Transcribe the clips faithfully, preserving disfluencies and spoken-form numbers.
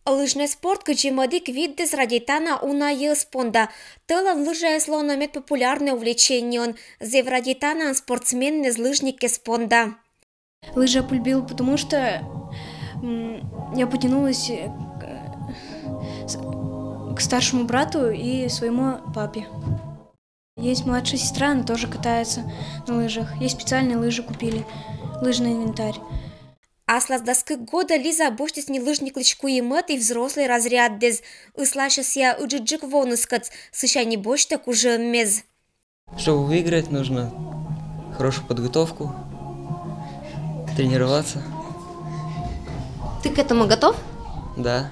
Лыжнӧй спорт кыдзи мӧдік виддэс радейтана уна йӧз понда. Тӧлӧн лыжаяс лоӧны мед популярнӧй увлечениеӧн. Зэв радейтанаӧн спортсменнэс лыжниккӧс понда. Лыжи я полюбила, потому что м, я потянулась э, к, с- к старшему брату и своему папе. Есть младшая сестра, она тоже катается на лыжах. Есть специальные лыжи купили, лыжный инвентарь. Аслас дас кык годӧ Лиза босьтіс ни лыжниклысь куимӧд и взрослый разряддэс. Ысыласьӧ сійӧ ыджыдджык воныскӧд, сысянь и босьтӧ кужӧммес. Чтобы выиграть, нужно хорошую подготовку, тренироваться. Ты к этому готов? Да.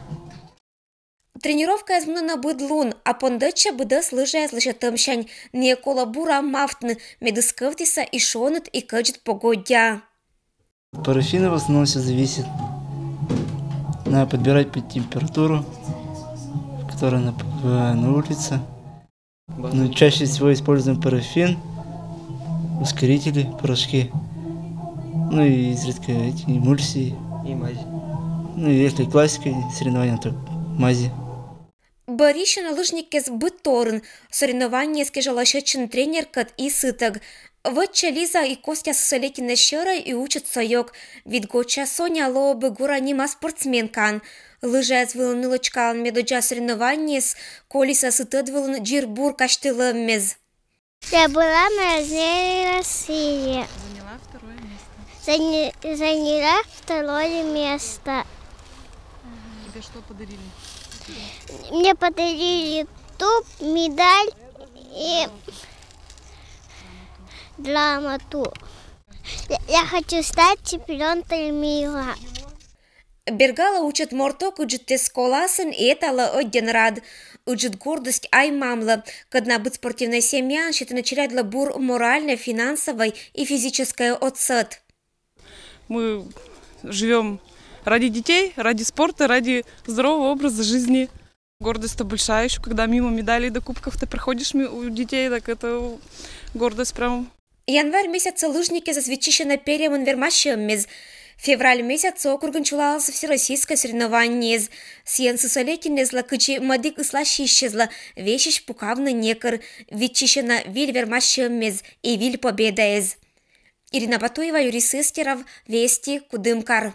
Тренировкаяс мунӧны быд лун, а пондӧдчӧ быдӧс лыжаяс лӧсьӧдӧмсянь. Найӧ колӧ бура мавтны, мед ыс кӧвтісӧ и шоныд, и кӧдзыд погоддяӧ. От парафина в основном все зависит. Надо подбирать под температуру, которая на, на улице. Ну, чаще всего используем парафин, ускорители, порошки. Ну и изредка эти эмульсии. И мазь. Ну и если классика соревнования, то мази. Бӧрйысьӧны лыжниккӧс быд торйын. Соревнованиеяс кежлӧ лӧсьӧдчӧны тренеркӧд и сытӧг. Вӧтчӧ Лиза и Костя Сысолетиннас сьӧрӧй и учӧ сійӧс. Вит годся Соня лоӧ бы гора нима спортсменкаӧн. Лыжаяс вылын нылӧчкалӧн медодзза соревнованиеыс колис сы тӧд вылын дзир бур казьтылӧммес. Я была на размере России. Заняла второе место. Зане- Заняла второе место. Тебе что подарили? Мне подарили туп, медаль и грамоту. Я- Я хочу стать чемпионкой мира. Бергалӧ учӧт морт ог ыджыдтӧ сколасын и эталӧ ӧддьӧн рад. Ыджыд гордость ай-мамлы, кӧдна быд спортивнӧй семьяын сетӧны челядьлы бур моральнӧй, финансовӧй и физическӧй отсӧт. Мы живем ради детей, ради спорта, ради здорового образа жизни. Гордость-то большая еще, когда мимо медалей да кубков ты проходишь ми- у детей, так это гордость прям. Январь месяцын лыжникъясӧс виччысьӧны перйӧмын вермасьӧммес. Февраль месяцын округын чулалас всероссийскӧй соревнованиеыс. Сійӧн Сысолетинъяслы кыдзи мӧдік ысыласьысьлы весьысь пукавны некор. Виччысьӧны виль вермасьӧммес и виль победаэс. Ирина Батуева, Юрий Сыстеров, Вести, Кудымкар.